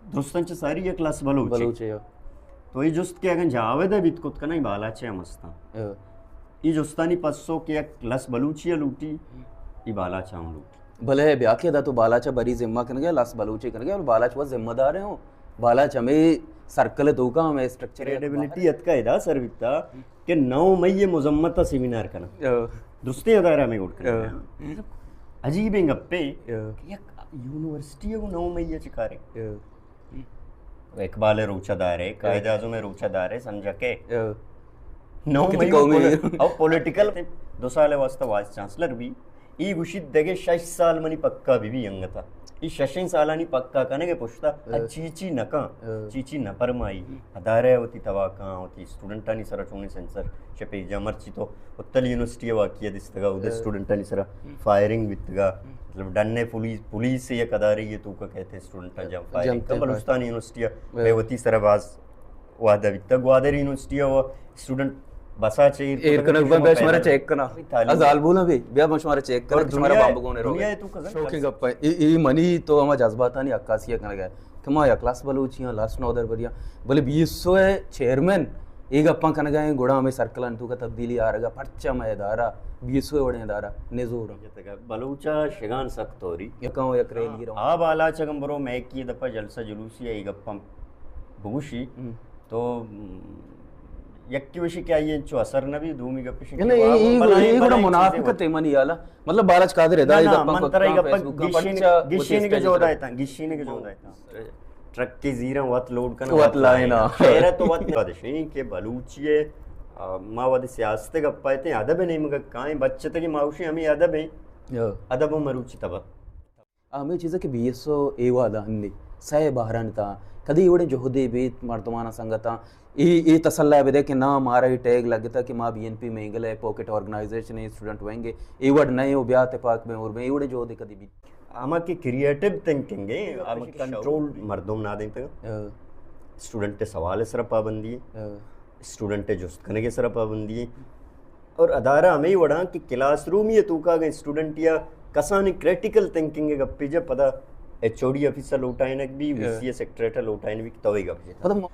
درستاں چہ ساری یک لس بلوچے۔ بلوچے، ہو۔ تو اے جست کہ اگاں جاوید ءَ بیت کت کناں، اے بالاچ ءَ ہم استاں۔ ہو۔ اے جستانی پسو کہ یک لس بلوچے ءَ لوٹی، اے بالاچ ءَ ہم لوٹی۔ بلے بیا کہ ادا تو بالاچ ءَ بری ذمہ کنگے، لس بلوچے کنگے، اور بالاچ وت ذمہ دار ایں۔ بالاچ ہمے سرکل ءِ توکا ہمے اسٹرکچر ءِ کریڈیبلٹی اتکا ادا سر بیتا کہ نو مئی ءَ مذمت ءِ سیمینار کناں۔ ہو۔ درستیں ادارہ ہمے گوٹ کناں۔ ہو۔ عجیبیں گپے ہو۔ کہ یک یونیورسٹی ءَ نو مئی ءَ چہ کارے۔ ہو۔ اقبال ءِ روچ ءَ دارے، قائد اعظم ءِ روچ ءَ دارے، سمجھا کہ ہو۔ نو کتی مئی قومی ءَ پول-، او پولیٹیکل دو سال ءِ واسطہ وائس چانسلر بی۔ اے گوشیت دگہ شش سال منی پکا بہ بی انگتا۔ اے ششیں سالانی پکا کنگ ءِ پشتا ا ہاں۔ چی چی نہ کن، ہاں۔ چی چی نہ پرمائی۔ ادارہ وتی تباہ کن، وتی اسٹوڈنٹانی سرا چونیں سینسرشپ اے جا، مرچی تو اتل یونیورسٹی ءِ واقعہ دیستگا، اودے ہاں۔ اسٹوڈنٹانی سرا فائرنگ بیتگا۔ مطلب ڈن ءِ پولیس، پولیس ءِ یک ادارے ءِ توکا کہتے اسٹوڈنٹاں جا فائرنگ کن۔ بلوچستان یونیورسٹی ءَ ہاں۔ بے وتی سرا باز وعدہ بیتا۔ گوادر یونیورسٹی ءَ و اسٹوڈنٹ بسا چہ ایر ایر کتگ، کنگ شما بند، شمارا پہلا چیک کنا۔ تعلیم۔ ازال بولاں بھی، بیا من شمارا چیک کنا اور کہ شمارا دنیا، بمب گونے رو۔ دنیا تو کزن شوقیں گپ ہے۔ اے، اے منی تو ہما جذباتانی عکاسی کنگ ہے کہ ما یک کلاس بلوچی ہاں، لاسٹ نودر بریاں، بلے بی ایس او ہے چیئرمین اے گپاں کنگ ہیں، گڑا ہمیں سرکلان تو کا تبدیلی آ رگا، پرچا میں ادارہ، بی ایس او وڑیں ادارہ نزور۔ بلوچا شگان سک توری۔ یکاں یک ریلی رو۔ آ بالاچ اگم برو میں کی دپا جلسہ جلوسی اے گپاں بگوشی۔ ہم۔ تو، م، یکی وشی کہ آئی انچو اثر نہ بی، دومی گپ اشی کہ نہ، اے، وا-، اے، بلاہیں، اے گڑا بلاہیں چیزے منافقت وت۔ ہے منی حالا۔ مطلب بالاچ قادر ہے، نہ، دائی نہ، گپاں من کو ترا اے گپاں پرچا گشین، وتی گشین کے اسٹیج جو پر۔ دایتاں، گشین کے جو دایتاں۔ ٹرک کے زیراں وت لوڈ کنا، وت وت لائنا۔ لائنا۔ خیرت وت نہ۔ بادشاہی کہ بلوچی ہے، آ، ما وت سیاست گپ آیتے، ادب نیمگا کائیں بچتے کہ ما وشی ہمیں ادب ہیں۔ یا۔ ادب و مروچی تبا۔ ہمے چیز کہ بی ایس او اے وہدا ہنی سئے بہرانی تہا کدی وڑیں جہدے بیت مردماناں سنگتاں اے، اے تسلا بدے کہ نا مارا اے ٹیگ لگتا کہ ما بی این پی مینگل ہے، پاکٹ آرگنائزیشن ہے، اسٹوڈنٹ ونگ ہے، اے وڑ نئے و بیا تپاک بیں اور بیں، اے وڑیں جہدے کدی بیت؟ ہما کہ کریئیٹو تھنکنگ ہے، ہما کہ کنٹرول مردم نہ دیتا۔ ہاں۔ اسٹوڈنٹ سوال سرا پابندی ہے۔ ہاں۔ اسٹوڈنٹ جست کنگ سرا پابندی ہے۔ اور ادارہ ہمے وڑاں کہ کلاس رومی توکا اگاں اسٹوڈنٹ یا کسانی کریٹیکل تھنکنگ گپی جا پدا ایچ او ڈی آفیسر لوٹائنگ بی، ہاں۔ وی سی اے سیکرٹری لوٹائنگ بی کہ توے گپ جتا۔ مطلب